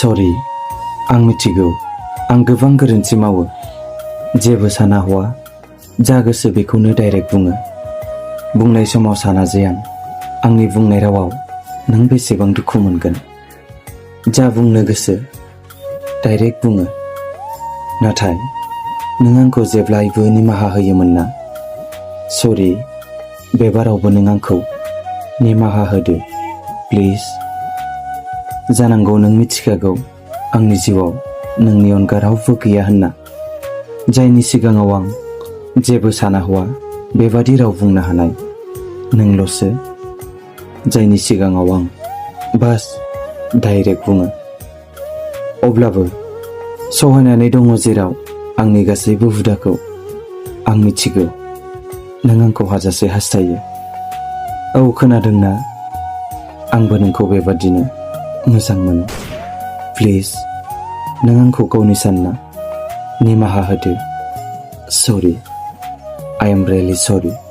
सरि, आं मिथिगौ आं गोबां गोरोन्थि मावो। जेबो साना हवा, जा गोसो बेखौनो डाइरेक्ट बुङो। बुंनाय समाव साना जे आंनि बुंनाय रावाव नों बेसेबां दुखु मोनगोन। जा बुंनो गोसो डाइरेक्ट बुङो। नाथाय नों आंखौ जेब्लायबो निमाहा होयोमोन ना। सरि, बे बारावबो नों आंखौ निमाहा होदो प्लिज। जानांगौ नों मिथिखागौ आंनि जिउआव नोंनि अनगा रावबो गैया होनना। जायनि सिगाङाव आं जेबो साना हवा बेबादि राव बुंनो हानाय नोंल'सो। जायनि सिगाङाव आं बास डाइरेक्ट बुङो। अब्लाबो सहायनानै दङ जेराव आंनि गासैबो हुदाखौ। आं मिथिगौ नों आंखौ हाजासे हास्थायो। औ खोनादोंना? आंबो नोंखौ बेबादिनो मोजां मोनो। प्लिज नों आंखौ गावनि सानना निमाहा होदो। सरि, I am really sorry।